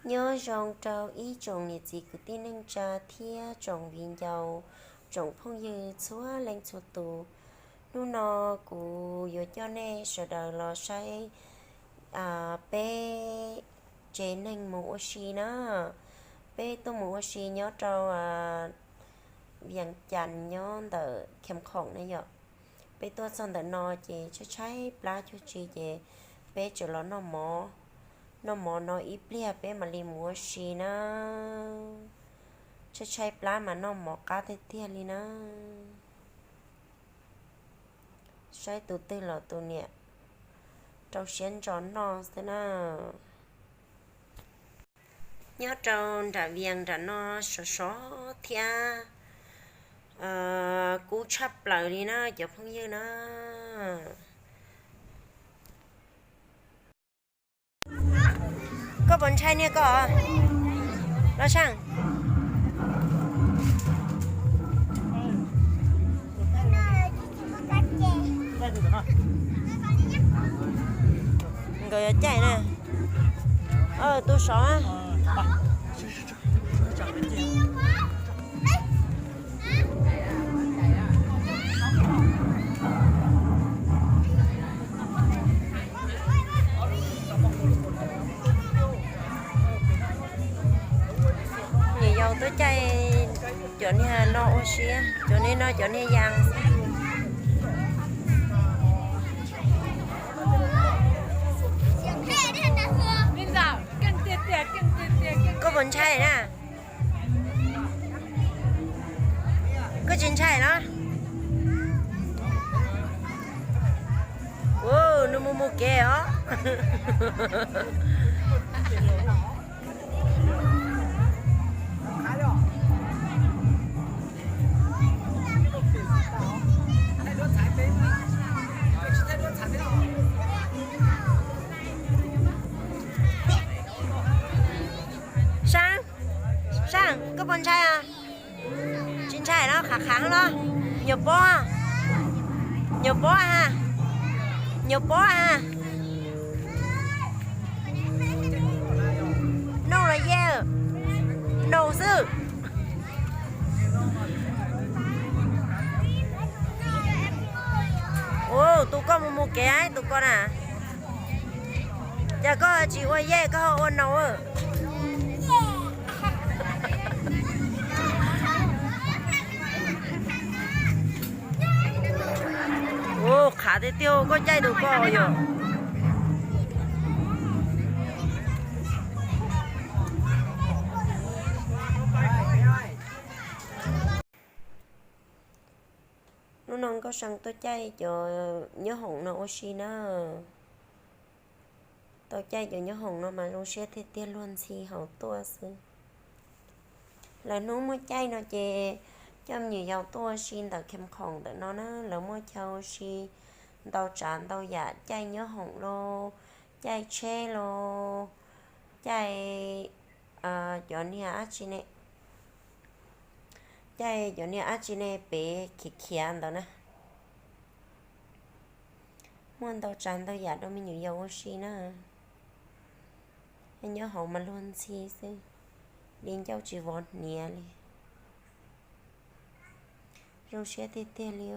Nyob zoo rau ib tsoom niam txiv kwv tij neej tsa thiab tsoom viv ncaus, tsoom phooj ywg txhua leej txhua tus. Hnub no kuv yuav coj nej sawv daws los saib peb tsev neeg mus ua si na. Peb tuaj mus ua si nyob rau Vias Cas nyob ntawm Kham Khoom na yom. Peb tuaj txog ntawm no ces tshaib tshaib plab cuag tsi ces peb tseem los noj mov, noj mov no ib pliag peb mam li mus ua si na. Tshaib tshaib plab mas noj mov qab tiag tiag li na. Saib tus twg los tus niam rau siab ntso noj xwb na. Nyob rau nram Vias nram no sov sov thiab kub tshaj plaws li na cov phooj ywg na. Koj puas ntshai niag koj los saab? Nkawd yuav caij na. Tu sov. Nyuam yaus tuaj caij cov niag no ua si, cov niag no cov niag yas. Koj puas ntshai na? Koj tsis ntshai los? Ua, nws mus mus kev os. Saab, Saab, koj puas ntshai os? Tsis ntshai los? Qhav qhav los? Nyuam pob, nyuam pob a, nyuam pob a. Noog los yej? Noog xwb. Ua, tus koj mus mus kev, tus koj na. Cas koj tsis ua yej, koj ho ua noog? Ua, qhav tiag tiag, koj caij tus koj yom. Hnub no Nkauj See tuaj caij cov nyob hoom no ua si na. Tau caij cov nyob hoom no mas zoo siab tiag tiag, luag ntxhi hauv tuaj xwb. Lawv hnub muaj caij no ces coj me nyuam yaus tuaj ua si ntawm Kham Khoom ntawm no na, lawv muaj chaw ua si ntau tsav ntau yam, caij nyob hoom los, caij tsheb los, caij cov niag dab tsi ne, caij cov niag dab tsi ne pem khiav khiav ntawd na. Muaj ntau tsav ntau yam rau me nyuam yaus ua si na. Nyob hauv mas luag ntxhi xwb, li ncauj tsis vov hniav li. Zoo siab tiag tiag li.